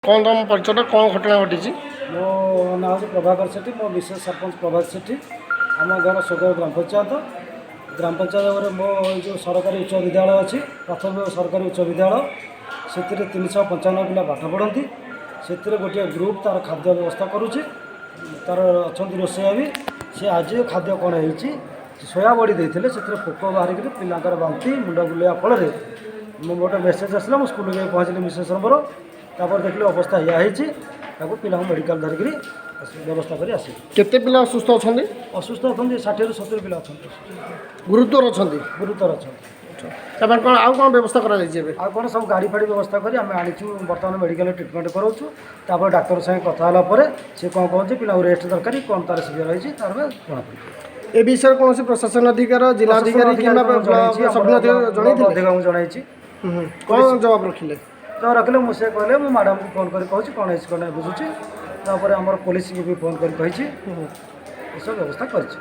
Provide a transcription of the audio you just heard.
କ'ଣ ତମ ପରିଚୟଟା, କ'ଣ ଘଟଣା ଘଟିଛି? ମୋ ନାଁ ହେଉଛି ପ୍ରଭାକର ସେଠୀ। ମୋ ମିସେସ୍ ସରପଞ୍ଚ ପ୍ରଭାତ ସେଠୀ। ଆମ ଘର ସୋଗର ଗ୍ରାମ ପଞ୍ଚାୟତ। ଗ୍ରାମ ପଞ୍ଚାୟତରେ ମୋ ଏଇ ଯେଉଁ ସରକାରୀ ଉଚ୍ଚ ବିଦ୍ୟାଳୟ ଅଛି, ପ୍ରାଥମିକ ସରକାରୀ ଉଚ୍ଚ ବିଦ୍ୟାଳୟ, ସେଥିରେ 395 ପିଲା ପାଠ ପଢ଼ନ୍ତି। ସେଥିରେ ଗୋଟିଏ ଗ୍ରୁପ୍ ତା'ର ଖାଦ୍ୟ ବ୍ୟବସ୍ଥା କରୁଛି। ତା'ର ଅଛନ୍ତି ରୋଷେଇଆ ବି। ସେ ଆଜି ଖାଦ୍ୟ କ'ଣ ହେଇଛି, ସୋୟା ବଡ଼ି ଦେଇଥିଲେ, ସେଥିରେ ପୋକ ବାହାରିକିରି ପିଲାଙ୍କର ବାନ୍ତି, ମୁଣ୍ଡ ବୁଲେଇବା ଫଳରେ ମୁଁ ଗୋଟେ ମେସେଜ୍ ଆସିଲା। ମୁଁ ସ୍କୁଲକୁ ଯାଇ ପହଞ୍ଚିଲି ମିସେସ୍ର ମୋର। ତାପରେ ଦେଖିଲି ଅବସ୍ଥା ଏଇଆ ହେଇଛି। ତାକୁ ପିଲାଙ୍କୁ ମେଡ଼ିକାଲ ଧରିକିରି ବ୍ୟବସ୍ଥା କରି ଆସିଲି। କେତେ ପିଲା ଅସୁସ୍ଥ ଅଛନ୍ତି? ଅସୁସ୍ଥ ଅଛନ୍ତି 60ରୁ 70 ପିଲା ଅଛନ୍ତି। ଗୁରୁତର ଅଛନ୍ତି? ଗୁରୁତର ଅଛନ୍ତି। ତାପରେ କ'ଣ, ଆଉ କ'ଣ ବ୍ୟବସ୍ଥା କରାଯାଇଛି ଏବେ? ଆଉ କ'ଣ, ସବୁ ଗାଡ଼ି ଫାଡ଼ି ବ୍ୟବସ୍ଥା କରି ଆମେ ଆଣିଛୁ। ବର୍ତ୍ତମାନ ମେଡ଼ିକାଲରେ ଟ୍ରିଟମେଣ୍ଟ କରାଉଛୁ। ତାପରେ ଡାକ୍ତର ସାଙ୍ଗେ କଥା ହେଲା ପରେ ସେ କ'ଣ କହୁଛି, ପିଲାଙ୍କୁ ରେଷ୍ଟ ଦରକାର କି କ'ଣ ତା'ର ସିଭିୟର ହେଇଛି, ତାର ଜଣାପଡ଼ିବ। ଏ ବିଷୟରେ କୌଣସି ପ୍ରଶାସନ ଅଧିକାର, ଜିଲ୍ଲା ଅଧିକାରୀ କିମ୍ବା ସବ୍ ଅଧିକାରୀ ଜଣାଇଥିଲେ? ଅଧିକାରୀଙ୍କୁ ଜଣାଇଛି। ହୁଁ, କ'ଣ ଜବାବ ରଖିଲେ? ତ ରଖିଲେ ମୁଁ, ସେ କହିଲେ ମୁଁ ମ୍ୟାଡ଼ାମକୁ ଫୋନ୍ କରି କହୁଛି, କ'ଣ ହେଇଛି କ'ଣ ନାହିଁ ବୁଝୁଛି। ତାପରେ ଆମର ପୋଲିସକୁ ବି ଫୋନ୍ କରି କହିଛି। ଏସବୁ ବ୍ୟବସ୍ଥା କରିଛି।